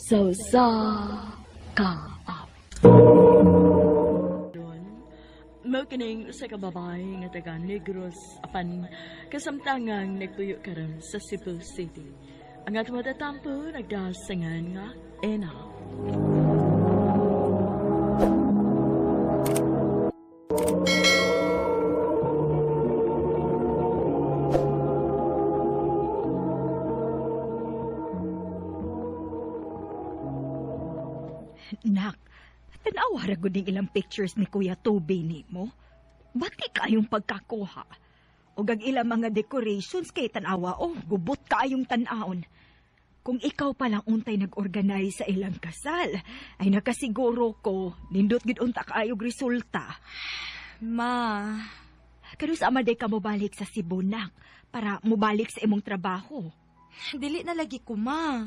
Sa usa ka awit. Mao kining usa ka babae nga taga Negros apan kasamtangang nagpuyo karon sa Cebu City. Ang atong matatampo nagdasangan nga Ena. Nak, tanawa ra gud ning ilang pictures ni Kuya Toby nimo. Bati kayong pagkakuha. Ug ang ilang mga decorations kay tanawa, oh, gubot kaayong tan-aon. Kung ikaw palang untay nag-organize sa ilang kasal, ay nakasiguro ko, nindot gid unta kaayog resulta. Ma, Kanus-a man day ka mobalik sa Cebu, nak, para mobalik sa imong trabaho. Dili na lagi ko, ma.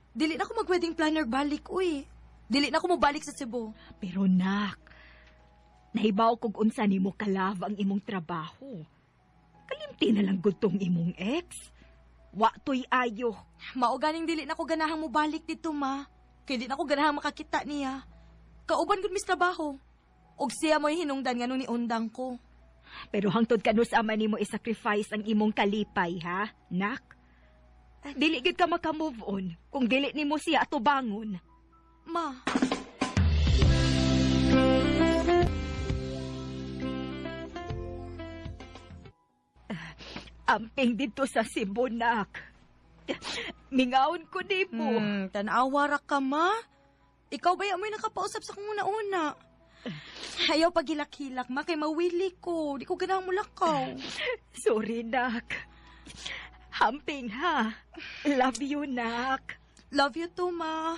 Dili na ko mag-wedding planner balik, uy. Dili na ko mobalik sa Cebu. Pero nak, nahibaw kog unsa nimo ka-love ang imong trabaho. Kalimti na lang gud tong imong ex. Wa to'y ayo. Mao ganing dili na ko ganahang mobalik dito, ma. Kay di na ko ganahang makakita niya. Kauban gud mis trabaho. Og siya mo'y hinungdan nganong niundang ko. Pero hangtod kanus-a man nimo i-sacrifice ang imong kalipay, ha, nak? Dili gyud ka maka-move on kung dili nimo siya atubangon. Ma. Amping dito sa Cebu, nak. Mingaon ko nimo. Tanawa ra ka, ma. Ikaw ba yung amoy nakapausap sa kong una-una? Ayaw paghilak-hilak, ma, kay mawili ko. Di ko ganahang mulakaw. Sorry, nak. Hamping, ha? Love you, nak. Love you too, ma.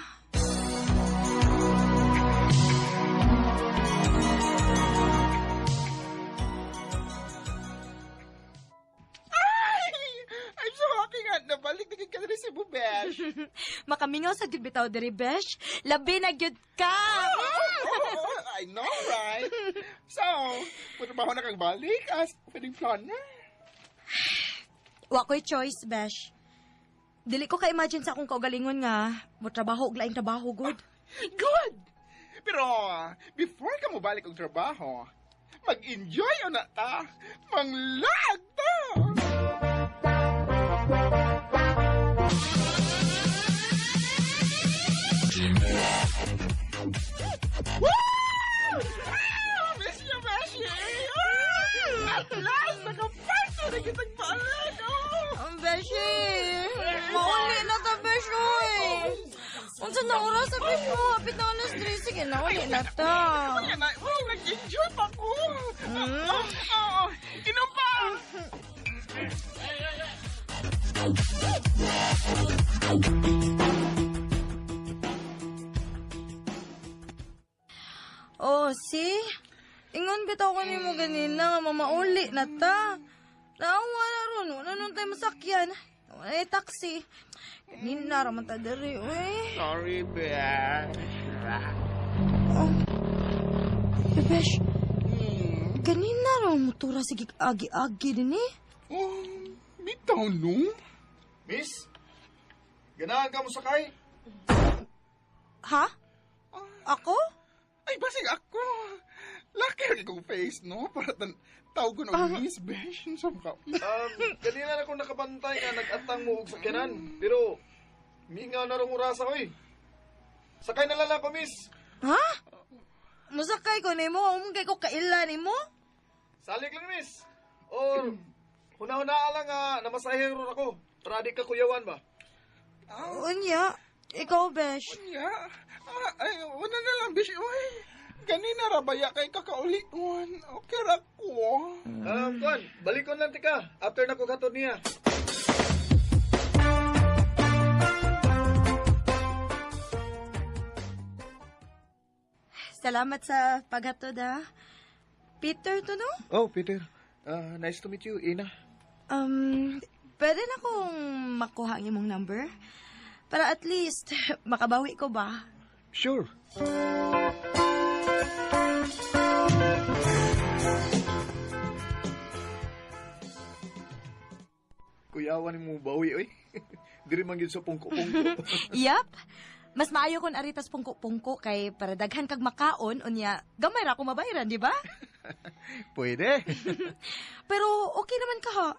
I'm so happy nga. Nabalik na ka diri sa Besh. Makamingaw sa gyud bitaw diri, Besh. Labi na gyud ka. Oh, I know, right? So, mutrabaho na kang balik as wedding planner. Wa ko'y choice, Besh. Dili ko ka-imagine sa akong kaugalingon nga motrabaho og laing trabaho gud. Good! Pero, before ka mobalik og trabaho, mag-enjoy na ta. Manglaag ta! Woo! Ah, miss you, Beshi! Ah! At last, nakaparty na kitang balik! Oh! Ang Beshi! Mauli na ta, Besh, oy! Unsa na oras sa Besh mo? Hapit na 3:00. Sige na, uli na ta. Wala na, oh, nag-enjoy pa ko! Oh, oh, inom pa! Oh, see? Ingon bitaw ko nimo ganina nga mamauli na ta. Naawa na ron, wala nun tayo masakyan. Wala na taxi. Ganina ra man ta diri, uy. Sorry, Besh. Oh. Besh, ganina ra motora sige agi-agi din eh. Oh, bitaw no? Miss, ganahan ka mo sakay? Ha? Ako? Ay, basig ako. Laki rin kong face, no? Para tawag ko ng Miss Besh. Sa mukha. Kanina na akong nakabantay nga nag-atang mo og sakyanan. Pero, mingaw na rong orasa, oy. Sakay na lang ako, miss. Ha? Musakay ko nimo, umgay ko kaila nimo? Salig lang, miss. Or, huna-hunaa lang nga, namasahe ron ako. Para di ka kuyawan ba? Unya, ikaw, Besh. Unya? Ay, una na lang, Besh. Uy, ganina ra baya kay kakaulikon. Okay ra ko. Kuan, balikon lang tika. After na ko gatod niya. Salamat sa paghatod, ha? Peter to, no? Oh, Peter. Nice to meet you, Ina. Pwede na kong makuha ang imong number? Para at least, makabawi ko ba? Sure. Kuyawan ni mo bawi, oy. Diri man gyud sa pungko-pungko. Yep. Mas maayo kon aritas pungko-pungko kay para daghan kag makaon unya gamay ra ako mabayran, di ba? Pwede. Pero okay naman ka ha.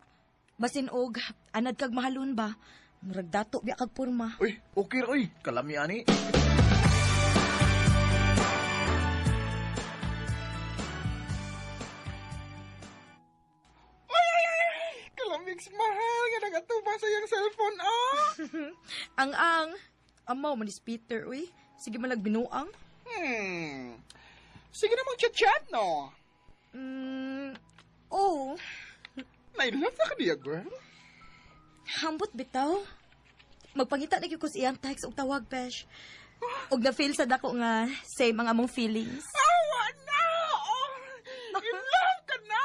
Basin og anad kag mahalon ba? Murag dato biya kag porma. Uy, okay ra, uy. Kalami ani. Ay, ay, ay, ay! Kalamig mahal nga nagatubang sa iyang cellphone, ah! Ang amaw man is Peter uy. Sige man binuang. Sige na mag-chat-chat, no? Oh, Nailove na ka niya, girl? Hambot bitaw. Magpangita na gyud ko sa iyang text og tawag, besh. Og na-feel sa dako nga same ang among feelings. Awa na! Oh, in love ka na!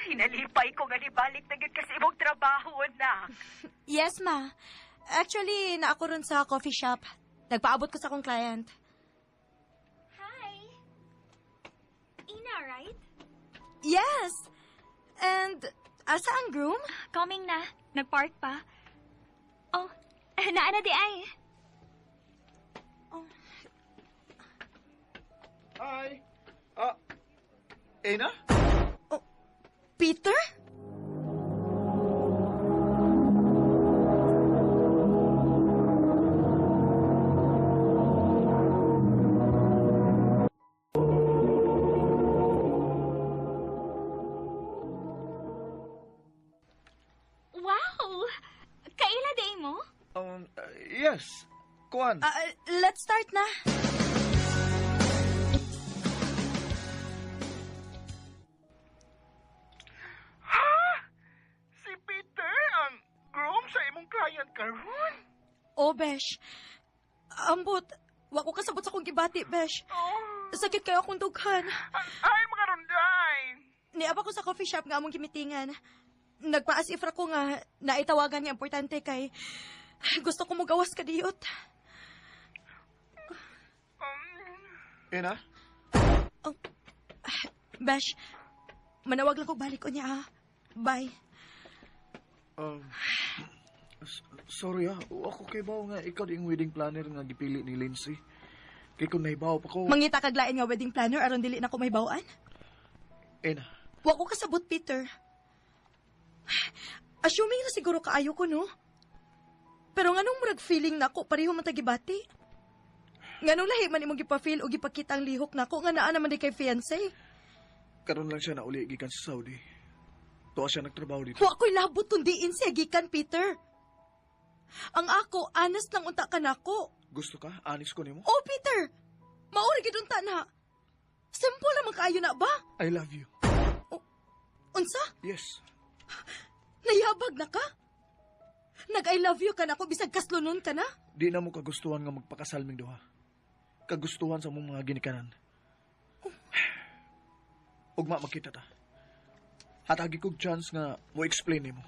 Hinalipay ko nga nibalik na gyud kasi imong trabaho, anak. Yes, ma. Actually, naako ron sa coffee shop. Nagpaabot ko sa akong client. Hi. Ina, right? Yes! And, asa ang groom? Coming na. Nagpark pa. Oh, naa na di ay. Hi. Ah, Ena? Oh, Peter? Wow! Kaila di mo? Yes. Kuan. Let's start na. Ha? Si Peter ang groom sa imong client karon? Oh, besh. Ambot, wa ko kasabot sa akong gibati, besh. Oh. Sakit kayo akong dughan. Ay, mga runday! Niaba ko sa coffee shop nga among gimitingan. Nagpaas if ra ko nga naitawagan nga importante kay gusto ko mugawas ka diyot. Ena? Oh, Besh, manawag lang ko balik ko niya ah. Bye. Sorry ah, ako kay bao nga ikaw di ang wedding planner nga gipili ni Lindsay. Kay kung nahibaw pa ko. Mangita kag lain nga wedding planner aron dili na ko may bawaan. Ena, Wa ko kasabot, Peter. Assuming na siguro kaayo ko, no? Pero nganong murag feeling nako pareho man tagibati? Nganong lahi man imong gipa-feel o gipakita ang lihok nako nga naa naman di kay fiancé? Karon lang siya nauli gikan sa Saudi. Tuwa siya nagtrabaho dito. Wa ko'y labot kundiin siya gikan, Peter. Ang ako, honest lang unta ka nako. Gusto ka? Anis ko nimo? Oh, Peter! Mauri gid unta na. Simple naman kaayo na ba? I love you. Oh, unsa? Yes. Nayabag na ka? Nag-I love you ka na ako bisag kaslunon ka na? Di na mo kagustuhan nga magpakasal ming duha. Kagustuhan sa mong mga ginikanan. Oh. Ugma makita ta. Hatagi kog chance nga mo explain nimo.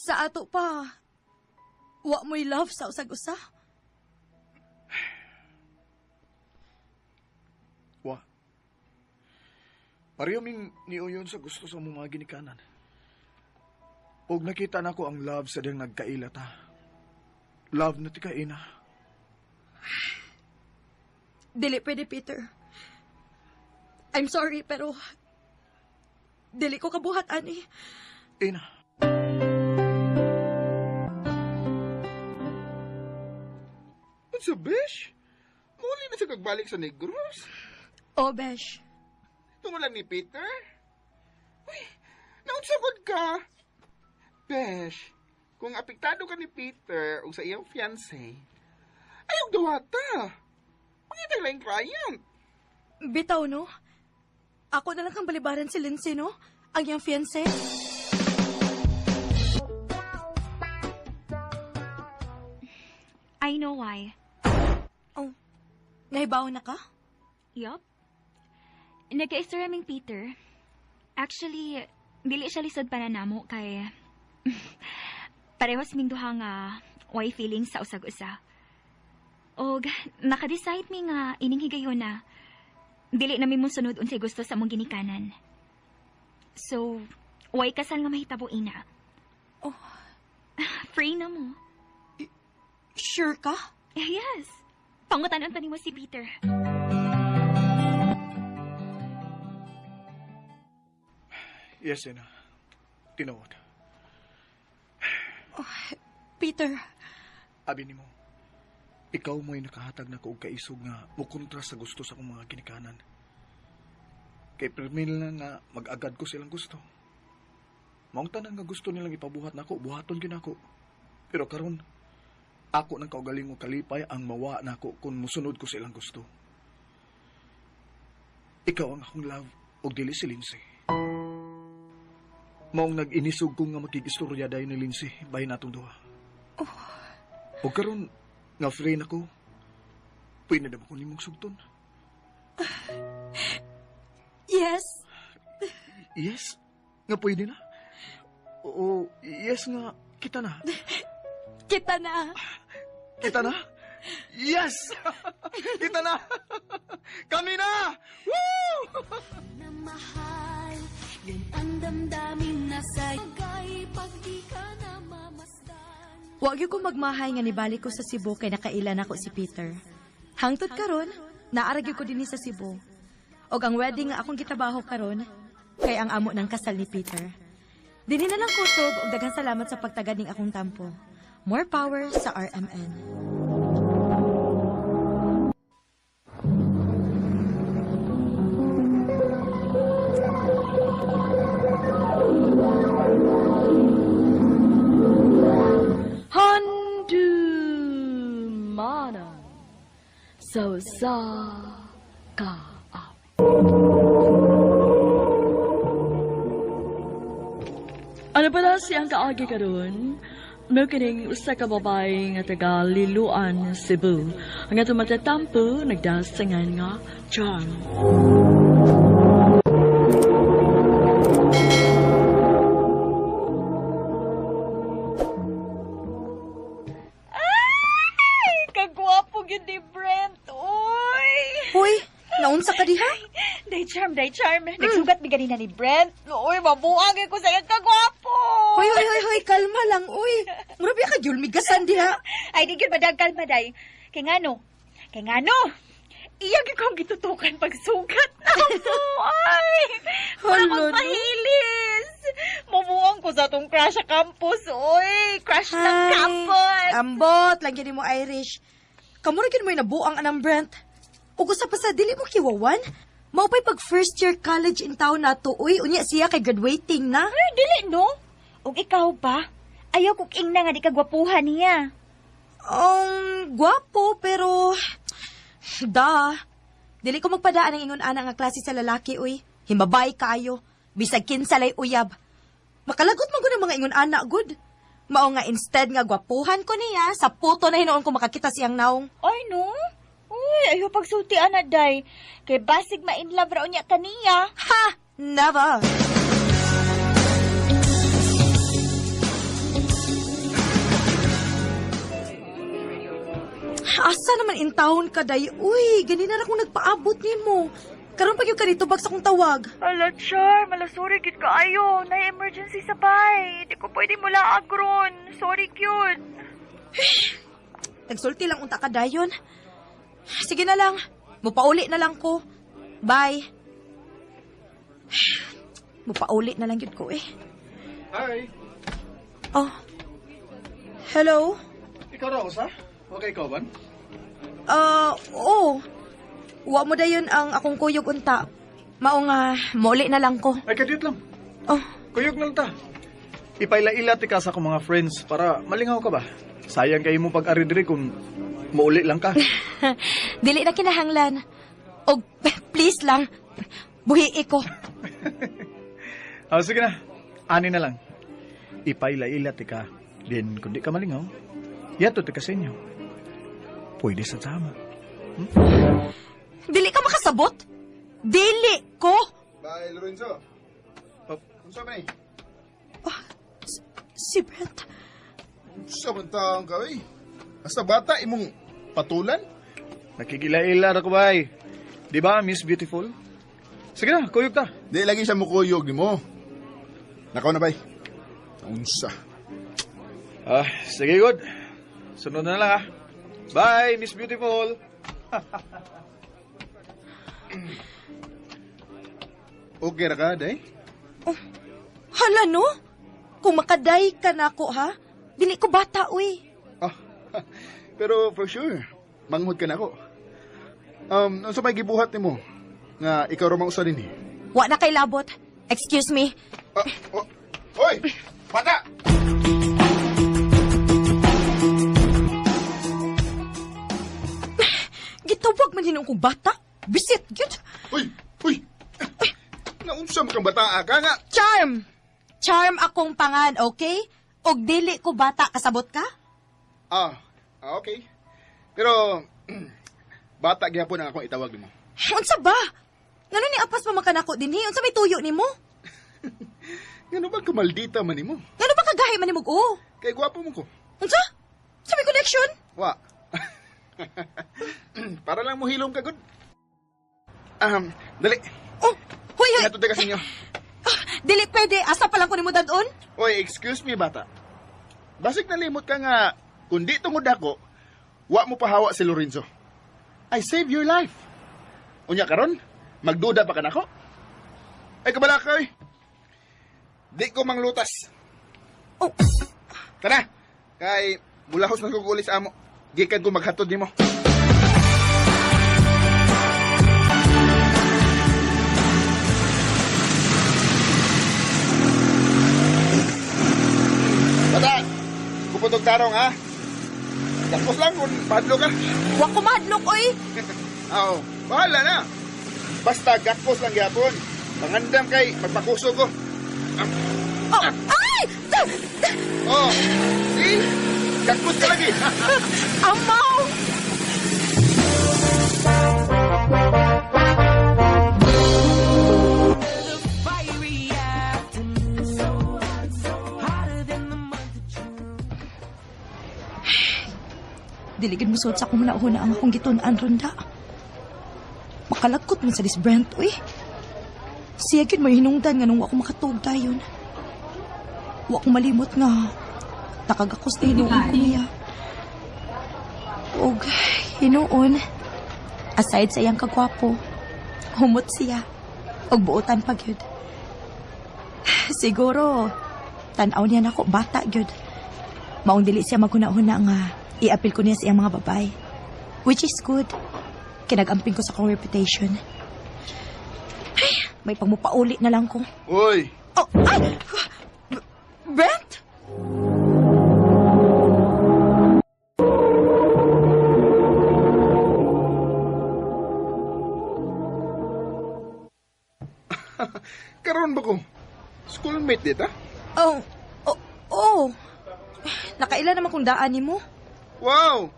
Sa ato pa, wa mo'y love sa usag-usa. Wa. Pareho ming niuyon sa gusto sa mong mga ginikanan. Og nakita na ko ang love sa diyang nagkaila ta. Love na tika ina. Dili pwede, Peter. I'm sorry, pero dili ko kabuhat, ani. Ina. Unsa, besh? Muli na siya kagbalik sa Negros. Oh, besh. Tungo lang ni Peter. Uy, naunsakod ka. Besh, kung apektado ka ni Peter o sa iyang fiancé, ayaw dawata. Mangita lang client. Bitaw, no? Ako na lang kang balibaran si Lindsay, no? Ang iyang fiancé. I know why. Oh, nahibaw na ka? Yup. Nagka-istorya ming Peter. Actually, dili siya lisod pa na namo kay parehas ming duha nga way feelings sa usag-usa. Og naka-decide mi nga ining higayon na dili na mi mosunod unsay gusto sa among ginikanan. So, way kasal nga mahitabo ina. Oh. Free na mo. Sure ka? Yes. Pangutan-on pa nimo si Peter. Yes, Ina. Tinuod. Oh, Peter. Abi nimo, ikaw mo'y nakahatag na og kaisog nga mukontra sa gusto sa akong mga ginikanan. Kay pirmi na nga mag-agad ko silang gusto. Maong tanan nga gusto nilang ipabuhat nako, buhaton gyud nako. Pero karon, ako nang kaugaling og kalipay ang mawa nako kung musunod ko sa ilang gusto. Ikaw ang akong love og dili si Lindsay. Maong nag-inisog ko nga makig-istorya dayon ni Lindsay bahin natong duha. Oh. Og karon nga free na ko, pwede na ba ko nimong sugton? Yes. Yes? Nga pwede na? Oo, yes nga, kita na. Kita na. Kita na? Yes! Kita na! Kami na! Woo! Na mahal, yan ang damdamin na sa'yo. Pag di ka na mamasdan. Wa gyud ko magmahay nga nibalik ko sa Cebu kay nakailan ako si Peter. Hangtod karon, naara gyud ko dinhi sa Cebu. Og ang wedding nga akong gitabaho karon kay ang amo ng kasal ni Peter. Dinhi na lang kutob og daghang salamat sa pagtagad ning akong tampo. More power sa RMN. Handumanan sa usa ka awit. Ano pala siyang kaagi karon? Mao kining usa ka babae nga taga Liloan, Cebu. Ang atong matatampo nagdasangan nga Charm. Ay, kagwapo gyud ni Brent. Uy. Uy, naunsa ka diha? Day Charm, day Charm. Nagsugat mi ganina ni Brent. Uy, mabuang ko sa iyang kagwapo. Hoy, hoy, hoy, hoy, kalma lang, uy. Mura biya ka gyulmigasan diha. Ay, di gyud madag kalma day. Kay ngano? Kay ngano? Iya gyud kong gitutukan pagsugat na ako. Ay, wala Hala, kong no? mahilis. Mabuang ko sa atong crush sa campus, uy. Crush ng Ay, campus. Ambot, lang gyud mo Irish. Kamo ra gyud mo nabuang anang Brent. Ug usa pa sa dili mo kiwawan. Mao pa'y pag first year college in town na to, uy. Unya siya kay graduating na. Ay, dili, no? Ug ikaw ba? Ayaw kong ingna nga di ka gwapuhan niya. Gwapo, pero... Da. Dili ko magpadaan ang ingon ana nga klase sa lalaki, uy. Himabay kayo. Bisag kinsalay uyab. Makalagot man gud ang mga ingon ana, good. Mao nga instead nga gwapuhan ko niya, sa puto na hinuon ko makakita siyang naong. Ay, no? Uy, ayaw pagsulti, ana, day. Kay basig ma-inlove raw niya kaniya. Ha! Never! Asa naman in town ka, day? Uy, ganina ra kong nagpaabot nimo. Karon pa gyud ka dito bag sa kong tawag. Ala, Char, malasuri gid ka ayo. Na-emergency sa bay. Di ko pwede mula agron. Sorry, cute. Nagsulti lang unta ka dayon. Sige na lang. Mupauli na lang ko. Bye. Mupauli na lang gyud ko eh. Hi. Oh. Hello? Ikaw raw, sa? Okay, ikaw ba? Oo. Wa mo dayon ang akong kuyog unta. Mao nga, mauli na lang ko. Ay, kadiyot lang. Oh, Kuyog na lang ta. Ipaila-ila ti ka sa akong mga friends para malingaw ka ba? Sayang kayo mo pag-ari diri kung mauli lang ka. dili na kinahanglan. Og please lang, buhi ko. Ah, sige na. Ani na lang. Ipaila-ila ti ka. Din kung di ka malingaw, yato ti ka sa inyo. Pwede sa tama. Dili ka makasabot? Dili ko! Bye, Lorenzo. Oh. Unsa man eh? Si Brent. Unsa man taong ka, eh? Basta bata, imong Patulan? Nakigila-ila ra ko bay. Di ba, Miss Beautiful? Sige na, kuyog ta. Di lagi siya mukuyog nimo. Nakaw na bay. Unsa. Ah, sige, good. Sunod na lang ah. Bye, Miss Beautiful. Okay ra ka, day? Hala no? Kung makaday ka na ako ha? Dili ko bata uy. Ah, pero for sure, manghod ka na ako. Unsa may gibuhat nimo nga ikaw ra mang usa dinhi? Wa na kay labot. Excuse me. Ah, oh, oy! Bata! Gitawag man hinuon kong bata. Bisit gyud. Uy! Uy! Naunsa man kang bataa ka nga? Charm. Charm akong pangan, okay? Og dili ko bata kasabot ka? Ah, okay. Pero bata gyapon ang akong itawag nimo. Unsa ba? Ngano ni apas pa man kanako dinhi? Unsa may tuyo nimo? Ngano ba kamaldita man nimo? Ngano ba kagahi man nimo og? Kay gwapo mo ko. Unsa? Sa may connection? Wa. Para lang mohilom ka gud. Dali. Oh, huy huy. Ihatod ka sa inyo. Ah, dili pwede asa pa lang ko nimo dadon? Oy, excuse me bata. Basig nalimot ka nga kung di tungod ako, wa mo pahawa si Lorenzo. I save your life. Unya karon, magduda pa ka nako. Ay kabala ka oy. Di ko manglutas. Oh, Tara. Kay mulahos na ko uli sa amo. Gikan ko maghatod nimo. Bata, kupot og tarong ha. Tapos lang kung padlo ka. wa ko mahadlok oy. Oo, bahala na. Basta gakos lang gyapon. Pangandam kay magpakuso ko. Oh, ay! Oh, see? Gakos ka lagi. Amaw! Diligid mo suot sa akong nauna ang akong gitun-an ronda. Makalagkot man sa this Brent, uy. Siya gyud may hinungdan nga nung wa ko makatug dayon. Wa ko malimot nga nakagakos na hinuon ko niya. Og hinuon, aside sa iyang kagwapo, humot siya. Og buotan pa gyud. Siguro, tan-aw niya nako bata gyud. Maong dili siya maghuna-huna nga i-appeal ko niya sa iyang mga babae. Which is good. Kinag-amping ko sa akong reputation. Ay, may pangmupauli na lang ko. Uy, Oh, ay! Brent? Karon ba ko? Schoolmate dita? Oh, oh, oh. Nakaila naman kung daan nimo. Wow!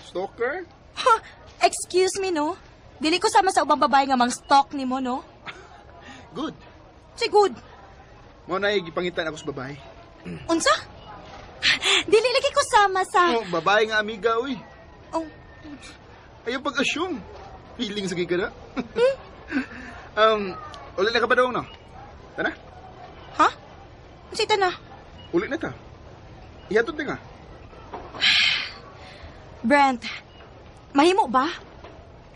Stalker? Ha, excuse me, no? Dili ko sama sa ubang babae nga mang stalk nimo, no? Good. Si good. Mao na gipangitan ako sa babae. Unsa? Dili lagi ko sama sa... Oh, babae nga amiga, uy. Oh, Ayaw pag-assume. Feeling sa gigara. Uli na ka ba daw, no? Tara, ha? Unsa ita na? uli na ta. Ihatod na nga. Brent, mahimo ba?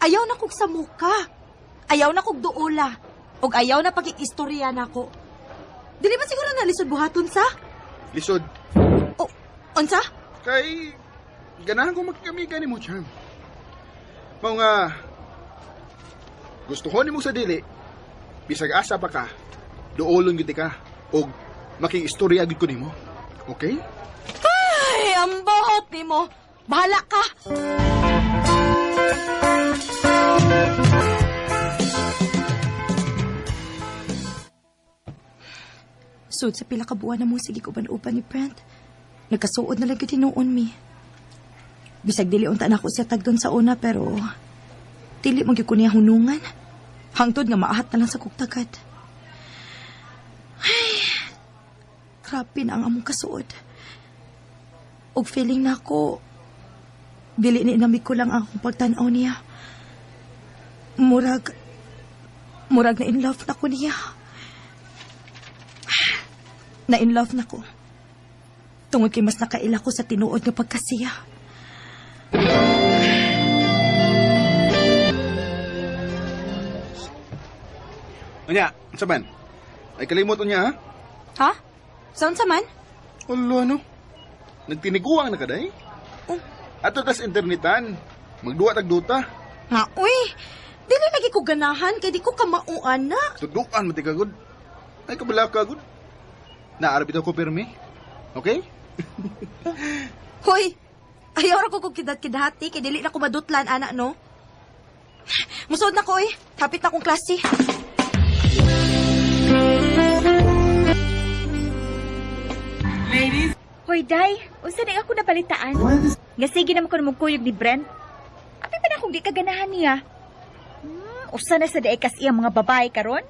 Ayaw na kog samuka. Ayaw na kog duola. Og ayaw na pagkikistorya nako. Dili ba siguro na lisod buhaton sa? Lisod. Oh, unsa? Kay, ganahan ko magkamiga ni mo, Charm. Mao nga, gusto ko nimo sa dili, bisag asa pa ka, duolon gid ka, og makiistorya gid ko nimo. Okay? Ay, ang buhot nimo. Bahala ka. Sud sa pila ka buwan na mo sige uban-uban ni Brent. Nagkasuod na lang gyud hinuon mi. Bisag dili unta na ako siya tagdon sa una pero dili man gyud ko niya hunungan. Hangtod nga maahat na lang sa kugtagad. Ay, grabe na ang among kasuod. Og feeling na ako, Dili ni inamig ko lang ang akong pagtan-aw niya. Murag na in love na ko niya. Na in love na ko. Tungod kay mas nakaila ko sa tinuod nga pagkasiya. Unya, unsa man? Ay kalimot unya, ha? Ha? Sa unsa man? Ulo, ano? Nagtiniguang na ka, day? Oh. Ato tas internetan. Magduwa tagduta. Nga, uy! Dili lagi ko ganahan kay di ko kamauan na. Tudukan mo gud. Ay kabala ka gud. Naara bitaw ko pirmi. Okay? Hoy! Ayaw ra ko kog kidat-kidhati kay dili na ko madutlan ana no. Musod na ko oy. Hapit na akong klase. Hoy, Day, unsa na ako nabalitaan? Nga sige naman ko na mong ni Brent. Abi pa na kung di ka ganahan niya. Usa na sa daekas iyang mga babae karon?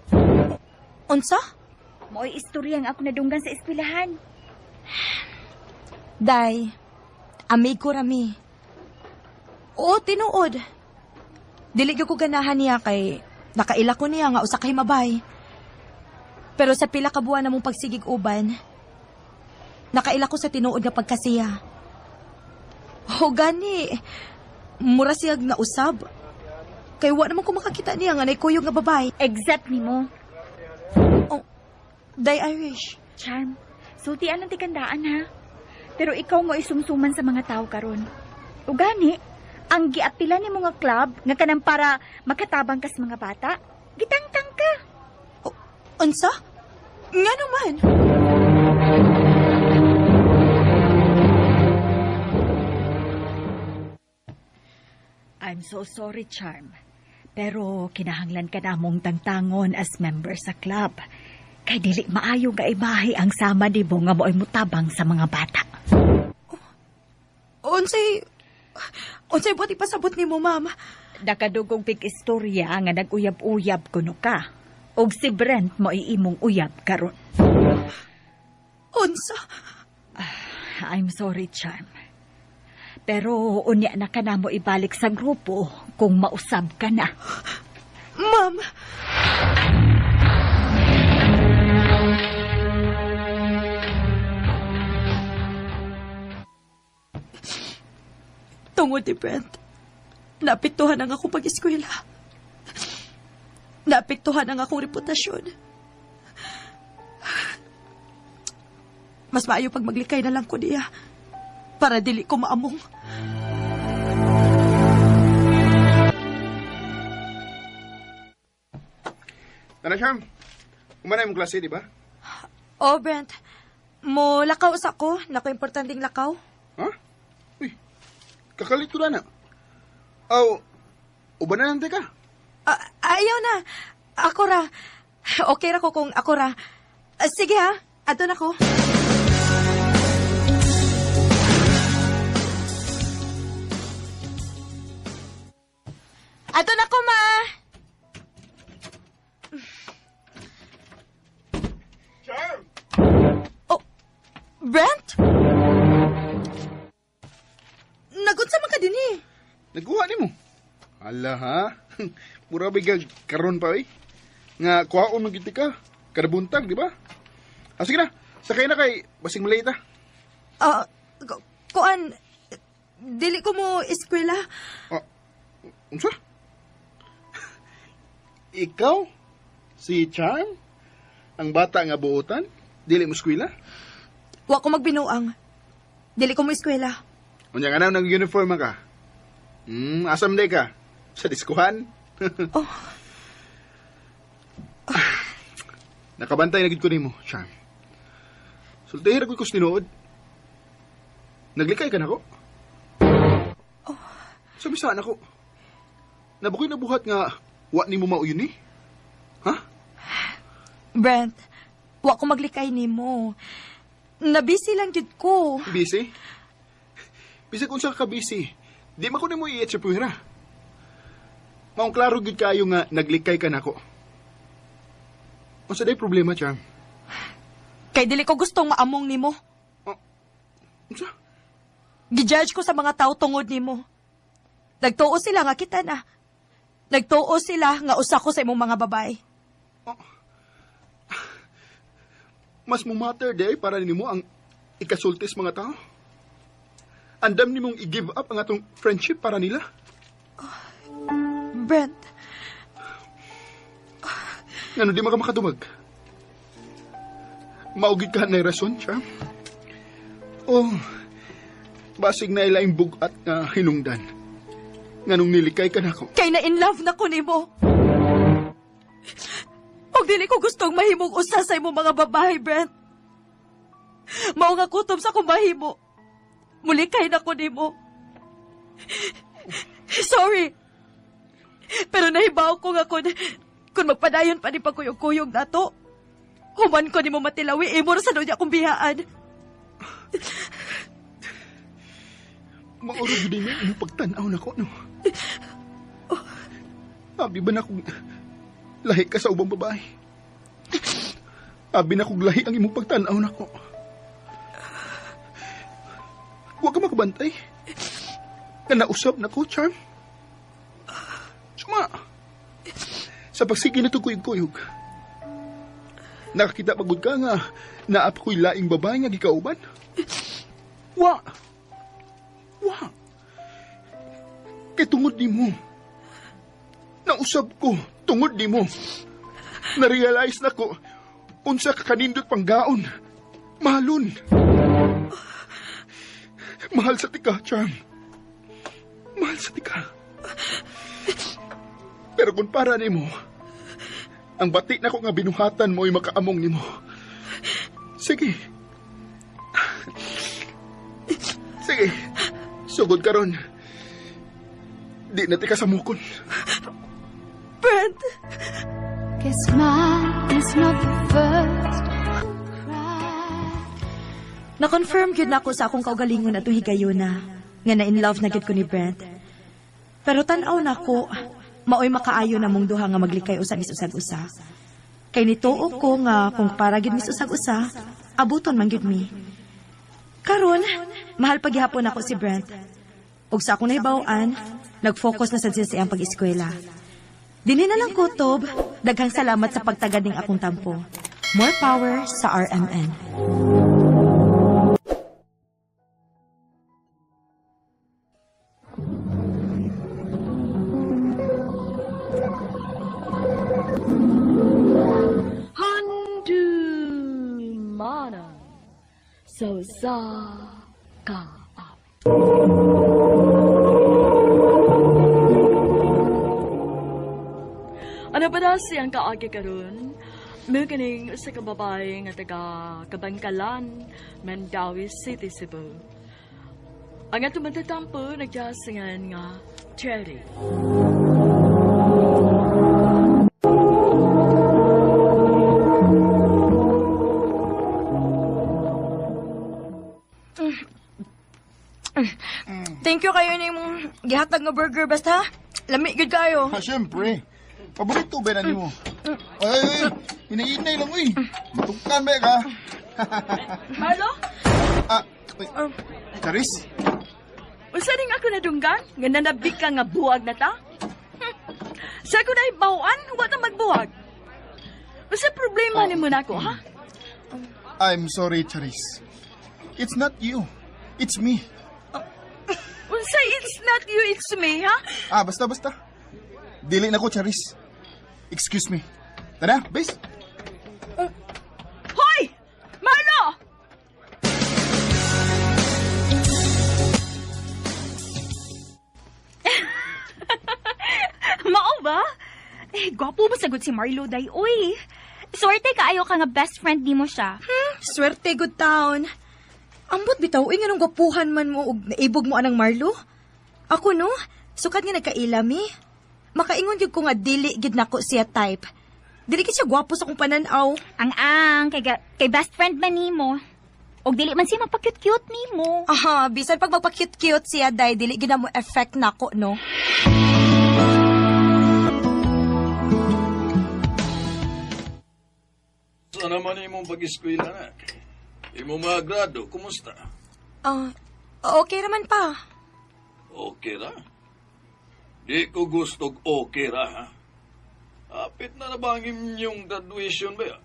Unsa? Mao'y istorya nga ako nadunggan sa eskwelahan. Day, amigo rami. Oo, tinuod. Dili gyud ko ganahan niya kay nakaila ko niya nga usa kay mabay. Pero sa pila ka buwan namong pagsigig uban, nakaila ko sa tinuod nga pagkasiya. O gani, mura siyag nausab. Kay wa naman ko makakita niya nga naikuyog nga babae. Except nimo. Oh, Day Irish. Charm, sultian ang tikandaan ha. Pero ikaw mo isumsuman sa mga tao karon. O gani, ang giapila ni mga club nga kanang para makatabang kas mga bata, gitangtang ka. O, unsa? Nga naman. I'm so sorry, Charm. Pero kinahanglan ka na mong tangtangon as member sa club. Kay dili maayo nga ibahi ang sama nimo nga mo'y mutabang sa mga bata. Unsay buot ipasabot nimo, ma'am? Nakadugong pig istorya nga nag-uyab-uyab kuno ka. Og si Brent mo'y imong uyab karon. Unsa? I'm sorry, Charm. Pero unya na ka na mo ibalik sa grupo kung mausab ka na. Ma'am! Tungod ni Brent, naapektuhan ang akong pag-eskwela. Naapektuhan ang akong reputasyon. Mas maayo pag maglikay na lang ko niya para dili ko maamong. Tara, Charm. Umana imong klase, di ba? Oh, Brent. Mo lakaw sa ko. Nako, importanteng lakaw. Ha? Uy, kakalit ko na na. Aw, uban na lang ka. Ayaw na. Ako ra. Okay ra ko kung ako ra. Sige ha. Ato na ko. Ato na ko, ma. Charm! Oh, Brent? Nagunsa man ka din eh. Nagkuha ni mo. Ala ha? Mura bigag karon pa eh. Nga kuhaon man gid ka. Kada buntag, di ba? Ah, sige na. Sakay na kay basing malate ah. Kuan, dili ko mo eskwela. Ah, unsa? Ikaw? Si Charm? Ang bata nga buotan? Dili mo eskwela? Wa ko magbinuang. Dili ko mo eskwela. Unya nga na nang uniform ka. Asam day ka? Sa diskuhan? Oh. Nakabantay na gid ko nimo, Charm. Sultihin ra gud ko sa tinuod. Naglikay ka nako. Oh. Sabi saan ako? Nabukoy na buhat nga wa nimo mauyon ni? Ha? Brent, wa ko maglikay nimo. Nabisi lang jud ko. Busy? Busy kung saan ka busy. Di man ko nimo i-etsa puwera. Maong klaro gid kayo nga naglikay ka nako. Unsa day problema, Charm? Kay dili ko gustong maamong nimo. Oh, unsa? Gijudge ko sa mga tao tungod nimo. Nagtuo sila nga kita na. Nagtuo sila nga usa ko sa imong mga babae. Mas mumatter day para nimo ang ikasultis mga tao. Andam nimong i-give up ang atong friendship para nila. Brent, Ngano di maka makadumag? Maugid ka na rason, Charm. Oh, basig na ilaing bugat nga hinungdan. Nganong nilikay ka na ko. Kay na in love na ko nimo. Og dili ko gustong mahimong usa sa imong mga babae, Brent. Mao nga kutob sa akong mahimo. Mulikay na ko nimo. Sorry. Pero nahibaw ko nga kun magpadayon pa ni pagkuyog-kuyog nato. Human ko nimo matilawi, imo ra sa nunya akong biyaan. Mauro gyud ni imong pagtan-aw nako, no. Abi ba na kung lahi ka sa ubang babae? Abi na kung lahi ang imong pagtan-aw nako. Wa ka makabantay. Nga nausab nako, Charm. Suma. Sa pagsige na kuyog-kuyog, nakakita pagod ka nga naap ko'y laing babae nga gikauban. Wa. Wa. Kay tungod nimo. Nausab ko tungod nimo. Na-realize na ko unsa ka kanindot panggaon. Mahalon. Mahal sa tika, Charm. Mahal sa tika. Pero kung para nimo, ang bati na ko nga binuhatan mo ay makaamong nimo. Sige. Sige. Sugod karon. Di na tika samukon. Brent! Guess mine is not the first to cry. Na-confirm gyud nako sa akong kaugalingon atong higayuna nga na in love na gyud ko ni Brent. Pero tan-aw nako, maoy makaayo na mong duha nga maglikay usa mis usag usa. Kay nituo ko nga kung para gyud mis usag usa, abuton man gyud mi. Karon, mahal paghihapon ako si Brent. Ug sa akong nahibaw-an, nag-focus na sad siya sa iyang pag-eskwela. Dili na lang kutob, daghang salamat sa pagtagad ning akong tampo. More power sa RMN. Handumana sa usa ka awit. Ano pa na siyang kaagi karon? Mukining usa ka babae nga taga Kabangkalan, Mandaue City, Cebu. Ang atong matatampo nagjasingan nga Cherry. Thank you kayo na imong gihatag nga burger basta. Lami gyud kayo. Ha, siyempre. Paborito ba na nimo? Ay, ay, ay. Hinahinay lang, uy. Matukan ba ka? Marlo? Ah, uy. Charis? Unsa ning ako nadunggan? Nga nanabik ka nga buwag na ta? Sa ako na bawaan, wa ta magbuwag. Unsa problema nimo nako, ha? I'm sorry, Charis. It's not you. It's me. Unsa it's not you, it's me, ha? Ah, basta, basta. Dili na ko, Charis. Excuse me. Tara, base. Hoy! Marlo! Mao ba? Eh, gwapo mo sagot si Marlo, day. Uy, swerte kaayo ka nga best friend nimo siya. Swerte good town. Ambot bitaw, uy, nganong gwapuhan man mo og naibog mo anang Marlo? Ako no, sukat nga nagkaila mi. Makaingon gyud ko nga dili gyud nako siya type. Dili gyud siya gwapo sa akong pananaw. Ang kay best friend man nimo. Og dili man siya magpa-cute-cute nimo. Aha, bisan pag magpa-cute-cute siya day, dili gyud na mo effect nako no. Saan naman imong pag-eskwela na? Imong mga grado, kumusta? Ah, okay raman pa. Okay ra. Di ko gustog okay ra, ha? Apit na na ba ang inyong graduation ba ya?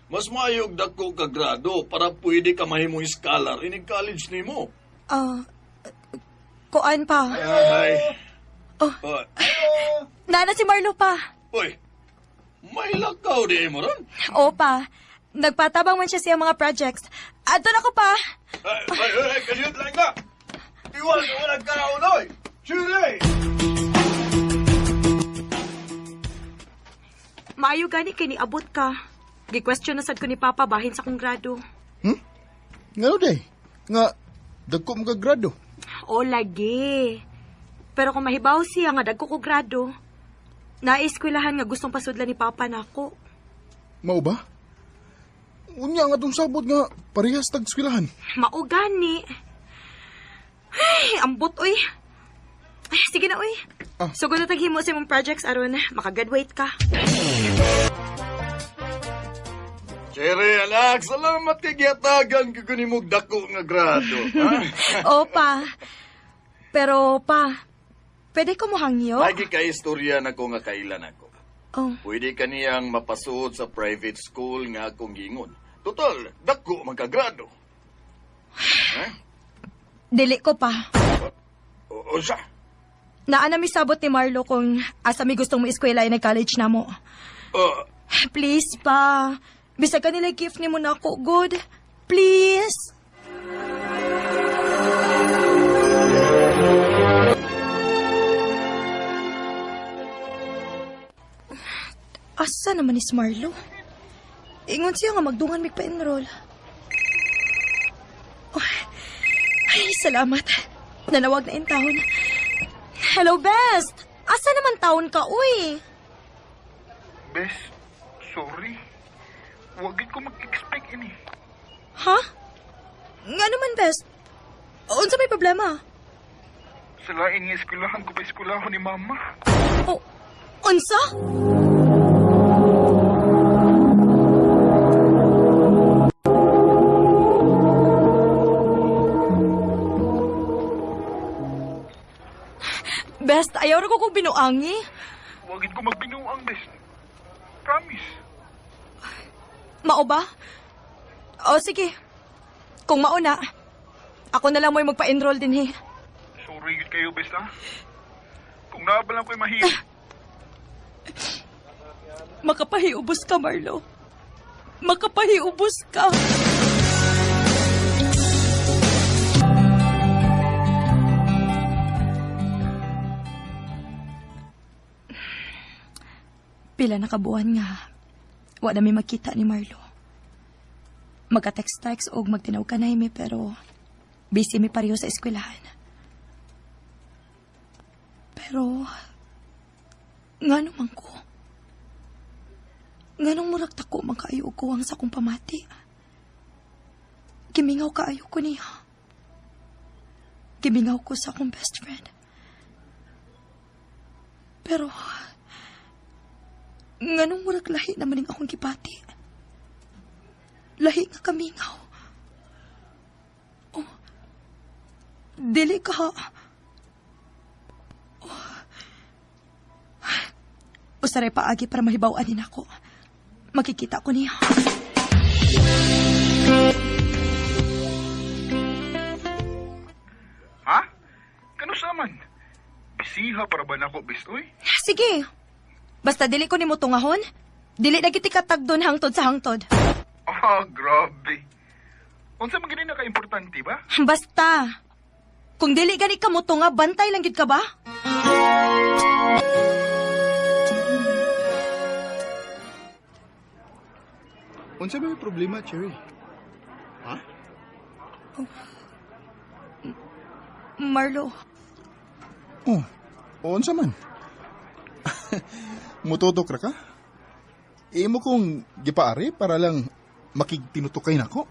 Mas maayog dako ka grado para pwede ka mahimong scholar inig college nimo. Kuan pa. Ay. Oh. Oh. Nana si Marlo pa. Uy, may lakaw di mo ron. Oo pa. Nagpatabang man siya sa mga projects. Adto na ko pa. Ay, ay, ay, kalyot lang ka. Iwan, walang kaon, oy. Chile! Maayo gani kay niabot ka. Gi-question na sad ko ni Papa bahin sa kong grado. Ngano day? Nga, dagko mo ka grado. O lagi. Pero kung mahibaw siya nga dagko ko grado, naeskwelahan nga gustong pasudlan ni Papa nako. Mao ba? Unya nga tong sabot nga parehas tag eskwelahan. Mao gani. Ay, ambot oy. Ay, sige na oy. Ah. Sugod na taghimo sa imong projects aron makagraduate ka. Cherry, anak, salamat kay giyatagan ko kunimog dako nga grado. Ha? Opa. Pero pa, pwede ko mohangyo? Lagi ka istorya na ko nga kailan ako. Oh. Pwede ka niyang mapasuod sa private school nga akong gingon. Total, dako magkagrado. Ha? Dili ko pa. O, o siya. Naa na mi sabot ni Marlo kung asa mi gustong mo-eskwela in college na mo. Please pa. Bisag ka nila gift ni mo na ako, good. Please. Asa naman ni Marlo? Ingon siya nga magdungan mig pa-enroll. Oh, ay, salamat. Nanawag na in taon. Hello, Best! Asa naman taon ka, uy? Bes, sorry. Wag ko mag-expect ini. Ha? Nga naman, Best. Unsa may problema? Sa lain nga eskwelahan ko pa eskwelahan ni Mama. Oh, unsa? Best, ayaw ra ko kong binuangi. Wag ko magbinuang, Bes. Promise. Mao ba? O sige. Kung mauna, ako na lang mo'y magpa-enroll din eh. Sorry gid kayo, Bes, ha? Kung naabalan ko'y mahirap. Makapahiubos ka, Marlo. Makapahiubos ka. Pila na kabuan nga, wa na mi magkita ni Marlo. Magka-text-text og magtinaw kanay mi pero busy mi pareho sa eskwelahan. Pero, ngano man ko? Nganong murag tako man kaayo og kuwang sa akong pamati? Gimingaw kaayo ko niya. Gimingaw ko sa akong best friend. Pero, nganong murag lahi naman ning akong gibati? Lahi nga kamingaw. Oh, dili ka. Oh. Usaray paagi para mahibaw-an din ako. Makikita ko niya. Ha? Kano sa man? Bisiha para ba nako, Bes, uy? Sige. Basta dili ko nimo tungahon. Dili na giti katagdon hangtod sa hangtod. Ah, grabe. Unsa man gini naka-importante ba? Basta. Kung dili gani ka mo tunga, bantay lang gid ka ba? Unsa ba may problema, Cherry? Ha? Oh. Marlo, Oh, unsa man? Mututok ra ka? Imo kong gipaari para lang makigtinutukay nako.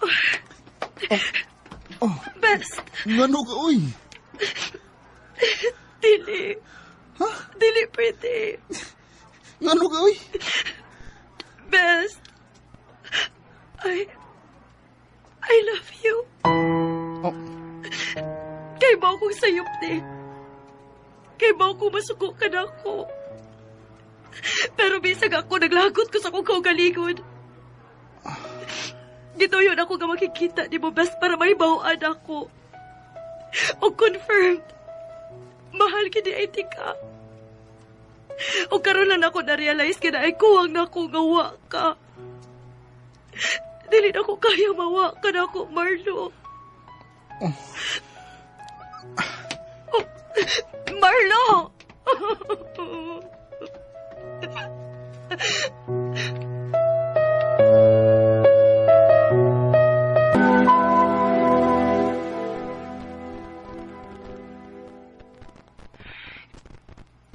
Oh, oh. Best. Ngano ka, uy? Dili. Ha? Dili pwede. Ngano ka, uy? Best. I love you. Oh. Kay ba akong sayop ni? Kay bao ko masuko ka na ako. Pero bisag ako, naglagot ko sa akong kaugalingon. Gituyon ako nga makikita ni mo, best, para mahibawaan ako. O confirmed, mahal kini ay tika. O karon lang ako na-realize kina ay kuwang na ako nga wa ka. Dili na ko kaya mawa ka na ako, Marlo. Oh. Marlo!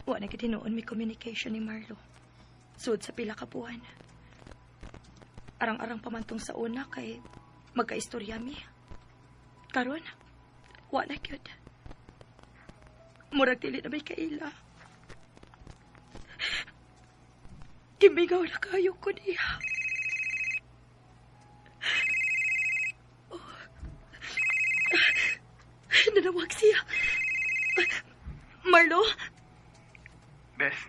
Wa na gid hinuon may communication ni Marlo. Sud sa pila ka buwan. Arang-arang pamantong sa una kay magkaistorya mi. Karon, wa na gyud. Murag dili na may kaila. Gimigaw na kayo ko niya. Oh. Nanawag siya. Marlo? Best.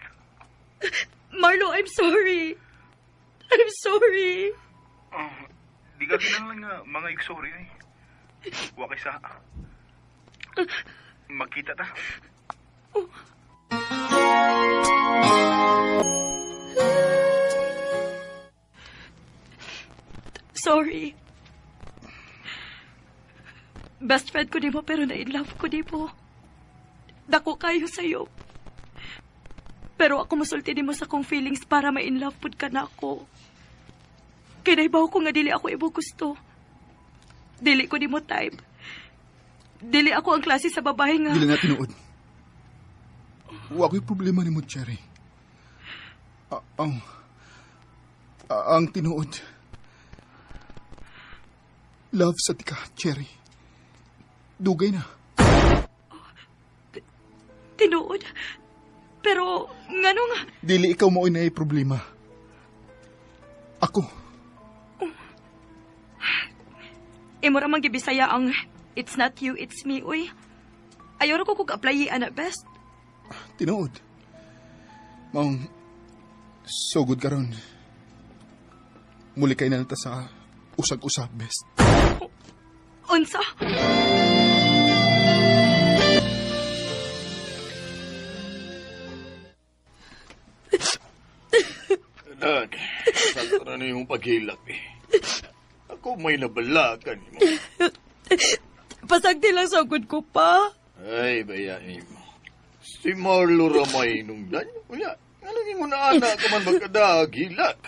Marlo, I'm sorry. I'm sorry. Oh, di ka kinahanglan nga mga igsorry ay. Wa kay sa. Magkita ta. Oh. Sorry. Best friend ko nimo pero na-in-love ko nimo. Dako kayo sa'yo. Pero ako musulti nimo sa kong feelings para ma-in-love pud ka na ako. Kinaibaw ko nga dili ako imo gusto. Dili ko nimo type. Dili ako ang klase sa babae nga. Dili na tinuod. Wa ko'y problema nimo, Cherry. Ang tinuod. Love sa tika, Cherry. Dugay na. Tinuod? Pero, ngano nga? Dili ikaw mo na problema. Ako. Oh. Imo ra man gibisaya ang it's not you, it's me, uy. Ayaw ra ko kog applyi ana best. Tinuod. Maong sugod karon. Muli kay na sa usag-usab, best. Unsa? Dag, sakto na yung paghilak eh. Ako may nabalakan mo. Pasagdi lang sagod ko pa. Ay, bayain mo. Si Marlo Ramay nung dan. Wala, ano yung una-ana ka man magkadaghilak?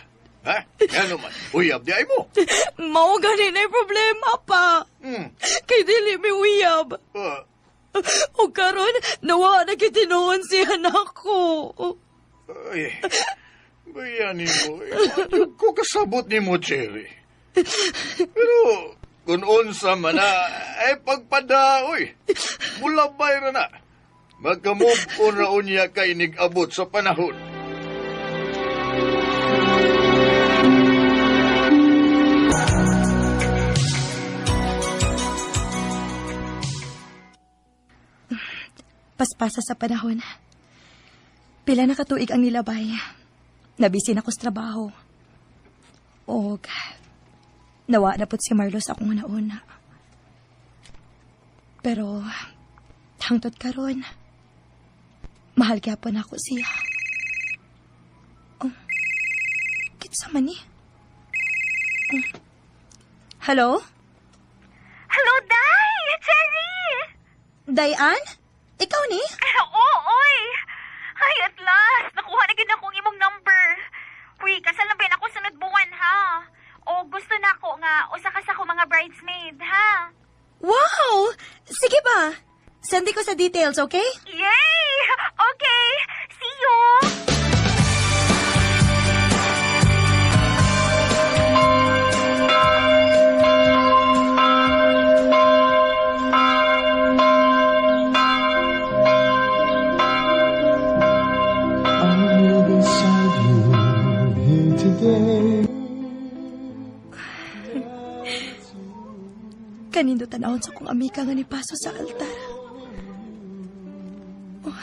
Ha? Ano man? Uyab di ay mo. Mao gani na problema pa. Kay dili mi uyab. O karon, nawa na kitinuon siya nako. Ay, bayanin mo. Eh, ko kasabot ni mo, Cherry. Pero, kung unsa man na, ay pagpada, uy. Mulabay ra na. Magka-move on ra unya kay nig-abot sa panahon. Paspasa sa panahon. Pila na katuig ang nilabay. Nabisin ako sa trabaho. Og nawa na pud si Marlo sa akong una-una. Pero hangtod karon, mahal gyapon ako siya. Oh, kitsa man ni? Oh. Hello? Hello, Day! Cherry! Dayan? Ikaw ni? Oo, oy! Ay, at last! Nakuha na gid akong imong number. Uy, kasal na ba ako sunod buwan, ha? O gusto na ako nga, usa ka sa ako mga bridesmaid, ha? Wow! Sige ba? Send ko sa details, okay? Yay! Okay! See you! I live inside you here today. Kanindo tanawon sa kong amiga nga nipaso sa altar. Oh.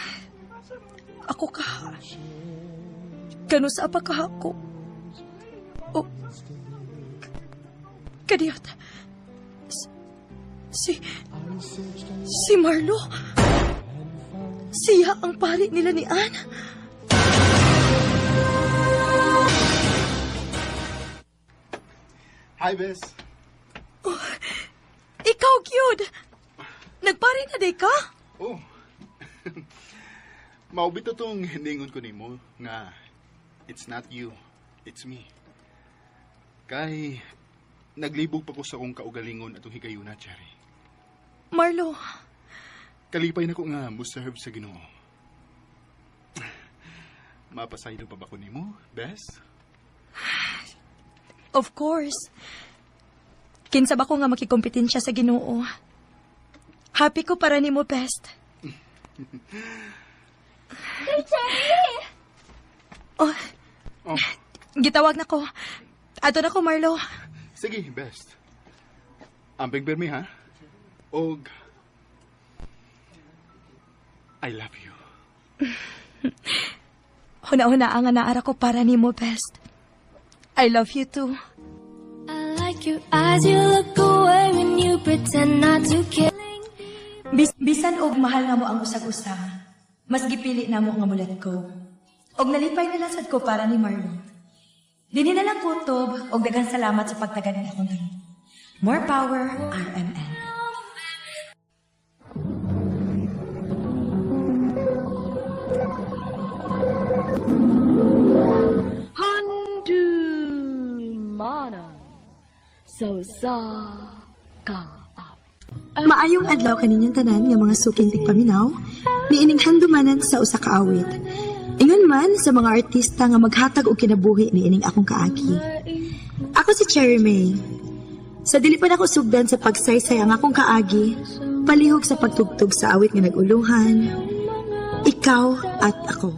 ako kaha? Kanusa pa kaha ko? O, kadiyot. Si Marlo. Siya ang pari nila ni Ann. Hi, Bes. Oh, ikaw, cute. Nagpari na day ka? Oh. Maubito tong ningon ko nimo nga it's not you, it's me. Kay naglibog pa ko sa akong kaugalingon atong higayuna, Cherry. Marlo. Kalipay na ko nga mo-serve sa Ginoo. Mapasaylo pa ba ko nimo, Bes? Of course. Kinsa ba ko nga makikompetensya sa Ginoo? Happy ko para nimo, Best. Hey, Cherry! Oh, oh. Gitawag na ko. Ato na ko, Marlo. Sige, Best. Amping pirmi, ha? Og I love you. Huna-huna ang naara ko para nimo, Best. I love you too. I like your eyes, you look away when you pretend not to care. Bisan og mahal nga mo ang usag-usa, mas gipili na mo nga mulat ko. Og nalipay na lang sad ko para ni Marlo. Dini na lang kutob, og daghang salamat sa pagtagan ni akong tanan. More power, RMN. Handumanan sa usa ka Maayong adlaw kaninyong tanan nga mga suking tigpaminaw, niining handumanan sa usa ka awit. Ingon man sa mga artista nga maghatag og kinabuhi niining akong kaagi. Ako si Cherry May. Sa dili pa nako sugdan sa pagsaysay ang akong kaagi, palihog sa pagtugtog sa awit nga nag-uluhan, ikaw at ako.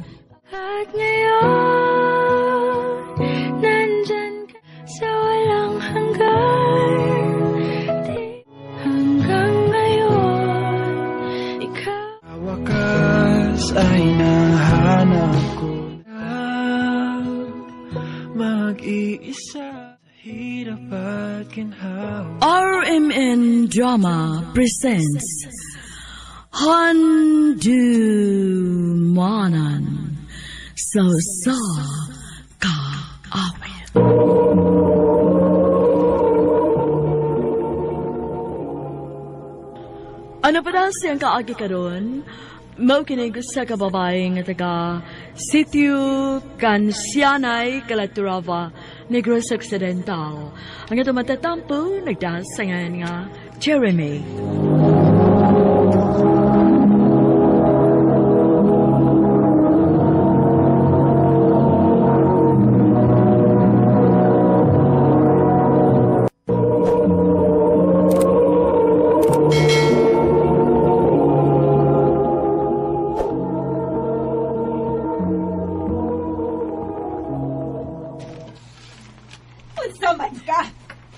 At ngayon, nandyan ka sa walang hanggan. Hanggang ngayon, ikaw. Wakas ay nahanap ko na mag-iisa sa hirap at ginhawa. RMN Drama presents Handumanan sa usa ka awit. Ano pa na siyang kaagi karon? Mao kini sa kababae nga taga Sitio Cansianay, Calatrava, Negros Occidental. Ang ito matatampo, nagdasangan nga Jeremy. Unsa man ka?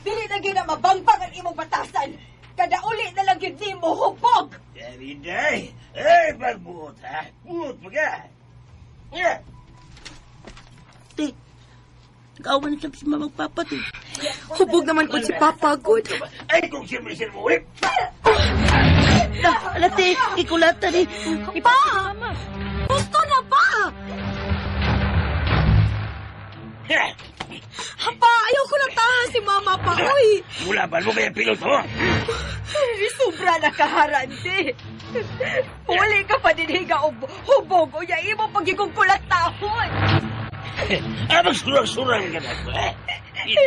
Dili na gyud na mabangpang ang imong batasan. Kada uli na lang gyud nimo hubog. Dari day. Eh, pagbuot ha. Buot pa ka. Yeah. Te, nag-awan na si Mama Papa, te. Hubog naman po si Papa, good. Ay, kung sirmi-sir mo, eh. Ala, te, ikulatan eh. Pa! Gusto na pa! Pa, ayaw ko lang tahan si Mama pa, uy! Mula ba mo kaya piloto? Sobra na kaharante. Muli ka pa din higa hubog o ya imo pagigong kulatahon. Ah, magsurang-surang ka na ko, eh.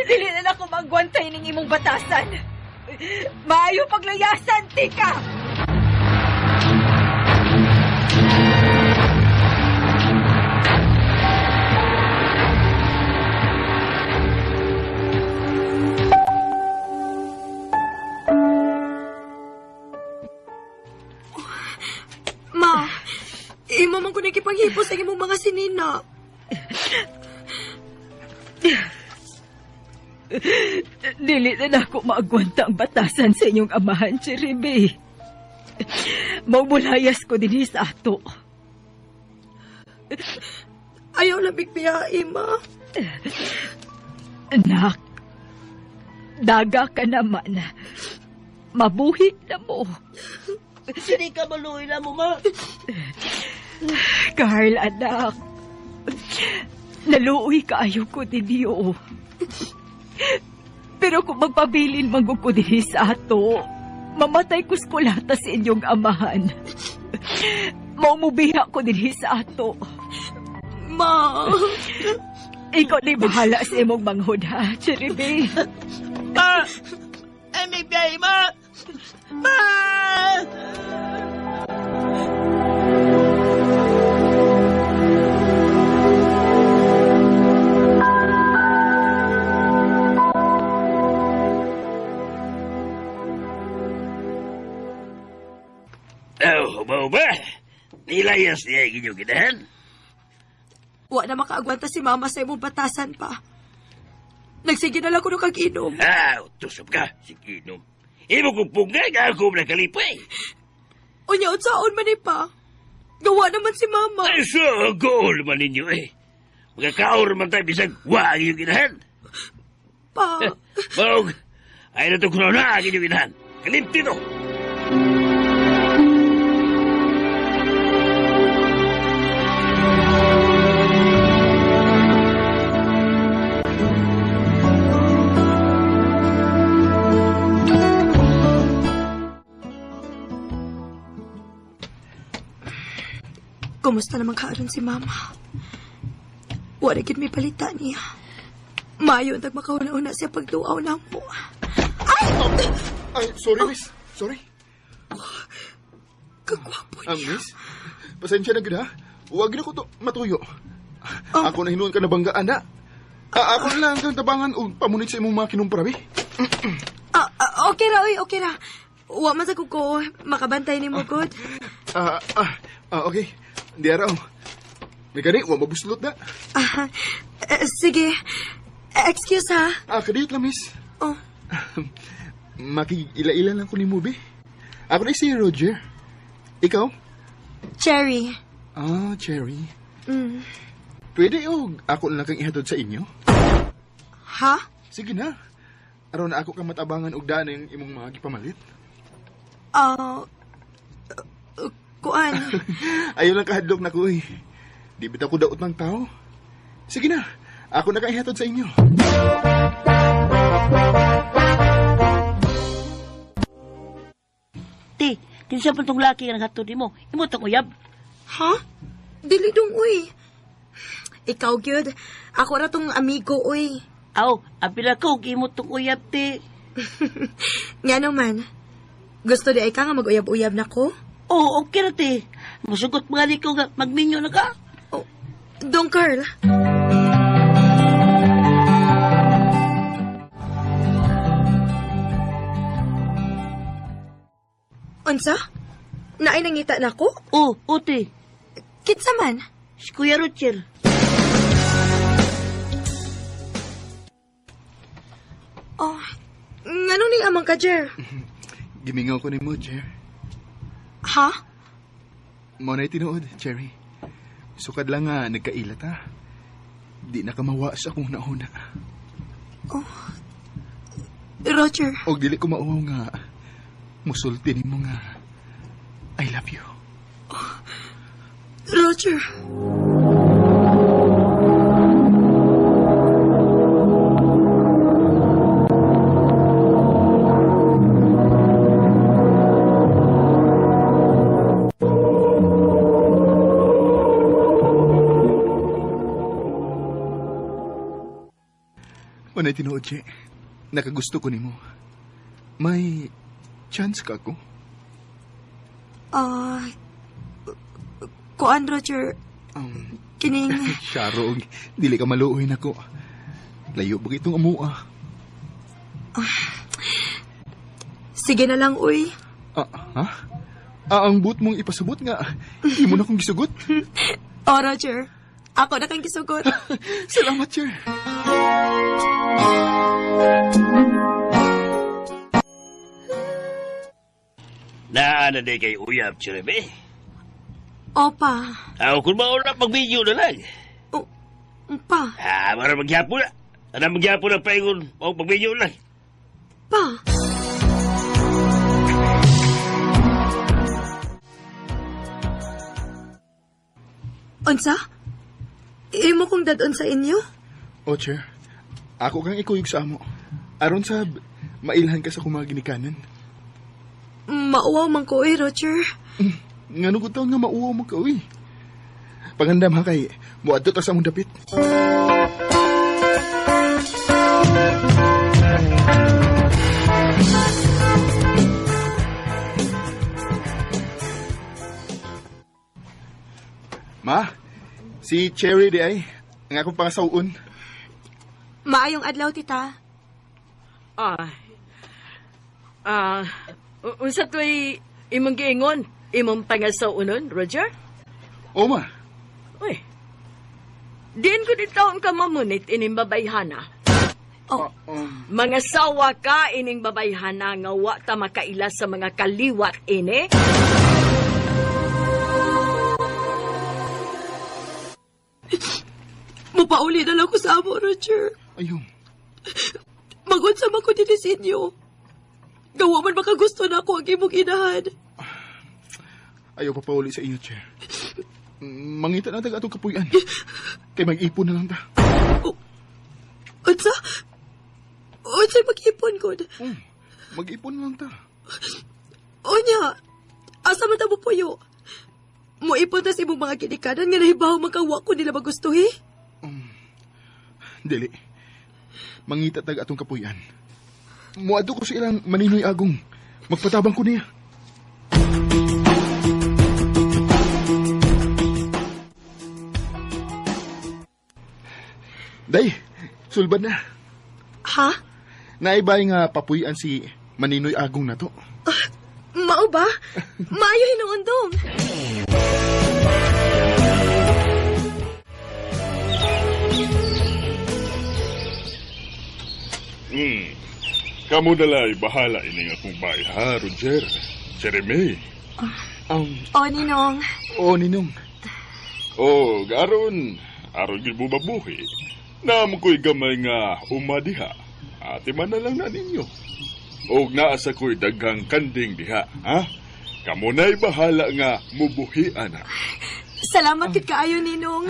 Dili na lang ko magwantay ning imong batasan. Maayo paglayasan, tika! Ma, imo man ko nakipanghipos ang imong mga sinina. Dili na nako maagwanta ang batasan sa inyong amahan, Chiribi. Maumulayas ko dinhi sa ato. Ayaw lamig biyahe, ma. Anak, daga ka naman. Mabuhi na mo. Hindi ka maluoy na mo, ma. Carl, anak. Naluoy kaayo ko ninyo. Pero kung magpabilin man ko dinhi sa ato, mamatay ko skulata sa inyong amahan. Maumubiha ko dinhi sa ato. Ma! Ikaw ni bahala sa imong manghod, ha, Cherry B. Ma! Ay, may biyahe, ma! Ma! Oh, ba? Nilayas niya ang inyong ginahan? Wa na makaagwanta si mama sa imong batasan pa. Nagsige na lang ko kag inom. Ah, tusap ka. Sige, inom. Imo kong pungay, ako na kalipay. Unya, unsaon man eh pa. Gawa naman si mama. Ay, so, goal man ninyo eh. Magkakaor man tayo bisag wa ang inyong ginahan. Pa. Bog, ay na ito na ang inyong ginahan. Kalimti to. Kumusta naman kaaron si mama? Wala gid may palita niya. Mayo ang tagmakauna-una siya pagduaw na mo. Ay! Ay, sorry, miss. Sorry. Kagwapo niya. Miss, pasensya na gid ha. Huwag na ko to matuyo. Oh. Ako na hinuon ka na banggaan na. Ako na lang ang tabangan o pamunit sa imong mga kinumpra, bi. Okay ra, oy, okay ra. Wa man sa ko makabantay nimo gud. Okay. Di araw. May gani, wa mabuslot na. Sige. Excuse ha. Kadiyot lang, miss. Oh. Makikila-ila lang ko ni mo, be. Ako na si Roger. Ikaw? Cherry. Ah, Cherry. Mm. Pwede o ako na lang kang ihatod sa inyo? Ha? Sige na. Aron na ako kang matabangan og daan ang imong mga gipamalit. Kuan. Ayaw lang kahadlok na ko eh. Di bitaw ko daot ng tao. Sige na, ako na kang ihatod sa inyo. Ti, kinsa pa tong laki nga naghatod nimo? Imo tong uyab. Ha? Dili dong uy. Ikaw gyud. Ako ra tong amigo uy. Aw, apila ko imo tong uyab ti. Nga naman. Gusto di ay ka nga mag-uyab-uyab na ko? Oo, okay ra ti. Musugot mga ni ko nga magminyo na ka. Oh, dong Carl. Unsa? Naay nangita na ko? Oo, oh, ti. Kinsa man? Si Kuya Roger. Oh, nganong ning amang ka, Jer? Gimingaw ko ni mo, Jer. Ha? Mo na'y tinuod, Cherry. Sukad lang nga, nagkailat ha. Di na kamawa sa akong nauna. Oh, Roger. Og dili ko mauwaw nga, musulti nimo nga, I love you. Oh, Roger. Manay tinuod, Che. Nakagusto ko nimo. May chance ka ko? Kuan, Roger. Kining... Syaro, dili ka maluoy nako. Layo ba itong amua? Sige na lang, uy. Ha? Ang buot mong ipasubot nga. Imo na kong gisugot. Oh, Roger. Ako na kang gisugot. Salamat, Cher. Naana di kay uyab, Cherry. Opa. Aw, kung mauna, mag-video na lang. Pa. Ah, para maghapon na. Ano maghapon na paingon, o mag-video lang. Pa. Unsa? Imo kong dadon sa inyo? O, Cher. Ako kang ikuyog sa amo. Aron sab, mailhan ka sa akong mga ginikanan. Mauwaw man ko eh, Roger. Ngano ko taon nga mauwaw mo ka, uy. Pangandam ha kay, muadto ta sa among dapit. Ma, si Cherry di ay, ang akong pangasawon. Maayong adlaw, tita. Ah. Ah, unsa to'y imong giingon? Imong pangasawunon, Roger? O, ma. Uy. Diin ko di taon ka mamunit ining babayhana. Oh. Mga sawa ka ining babayhana nga wa ta makaila sa mga kaliwat ini. Mupauli na lang ko sa amo, Roger. Ayun. Magunsa man ko dinhi sa inyo. Gawa man makagusto na ako ang imong inahan. Ayaw pa pauli sa inyo, Cher. Mangita na tag atong kapuyan. Kay mag-ipon na lang ta. Unsa? Unsa mag-ipon ko? Mag-ipon na lang ta. Unya, asa man ta mo puyo? Moipon ta sa imong mga ginikanan nga nahibaw man kang wa ko nila magustuhi? Dili. Mangita tag atong kapuyan. Muadto ko sa ilang maninoy agong. Magpatabang ko niya. Day, sulbad na. Ha? Naibay nga papuyan si Maninoy Agong na to. Mao ba? Maayo hinuon dong. Kamu nala'y bahala ining akong bay, ha, Roger? Jeremy. O, Ninong. Oo, Ninong. Oh, garon. Aron gid mo mabuhi. Naamo ko'y gamay nga umadiha. Ate man na lang na ninyo. Og naa sa ko'y daghang kanding diha, ha? Kamo na'y bahala nga mubuhi, ana. Salamat gid kaayo, Ninong.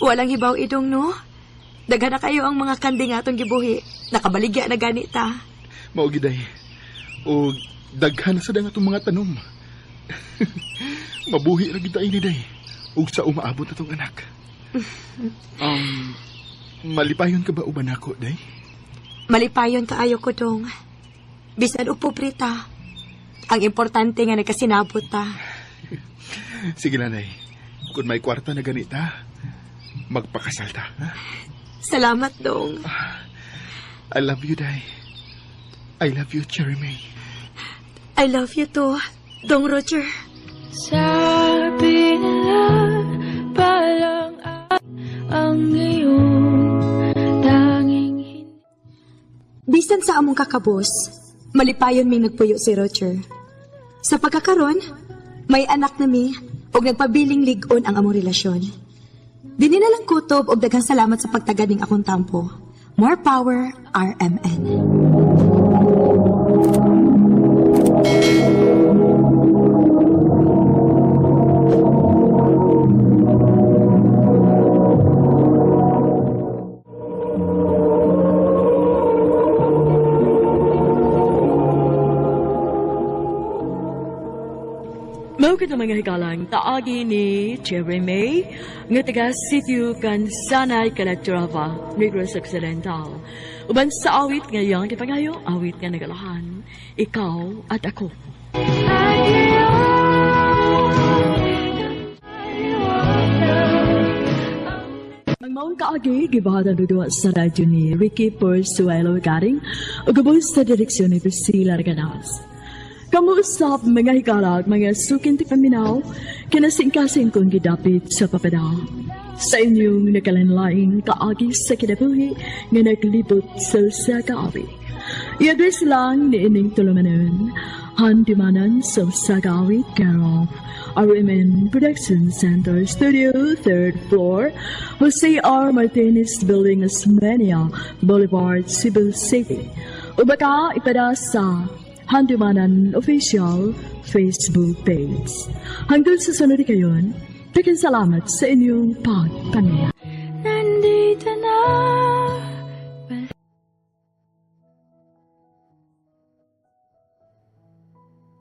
Walang hibaw idong, no? Daghan na kayo ang mga kanding atong gibuhi. Nakabaligya na gani ta. Mao gid ay. Og daghan na sa dang atong mga tanom. Mabuhi ra gid ta ini day. Ug sa umaabot atong anak. Malipayon ka ba uban ako, day? Malipayon kaayo ko dong. Bisan og pobre ta. Ang importante nga nagkasinabot ta. Sige na, day. Kung may kwarta na ganita, magpakasal ta. Ha? Salamat, dong. I love you, day. I love you, Cherry May. I love you too, Dong Roger. Sabi nila palang ang iyong tanging Bisan sa among kakabos, malipayon may nagpuyo si Roger. Sa pagkakaron, may anak na mi og nagpabiling lig-on ang among relasyon. Dini na lang kutob og daghang salamat sa pagtagad ning akong tampo. More power, RMN. Mao kita mga higalang taagi ni Cherry May nga taga Sitio Kansanay, Calatrava, Negros Occidental. Uban sa awit ngayong kipangayo, awit nga nagalahan, ikaw at ako. Ang maong kaagi, gibahatan duwa sa radyo ni Ricky Porsuelo Garing, ug ubos sa direksyon ni Priscilla Reganas. Kamuusap mga hikalag, mga sukin ti paminaw, kinasingkasing kong gidapit sa papadaw. Sa inyong nakalanlaing kaagi sa kinabuhi nga naglibot sa usa ka awit. I-address lang ni ining tulumanon, Handumanan sa usa ka awit, care of RMN Production Center Studio, 3rd floor, Jose R. Martinez Building, Osmeña Boulevard, Cebu City. O baka ipada sa Handumanan Official Facebook page. Hanggang sa sunod kayon, daghang salamat sa inyong pagpangaya. Nandito na.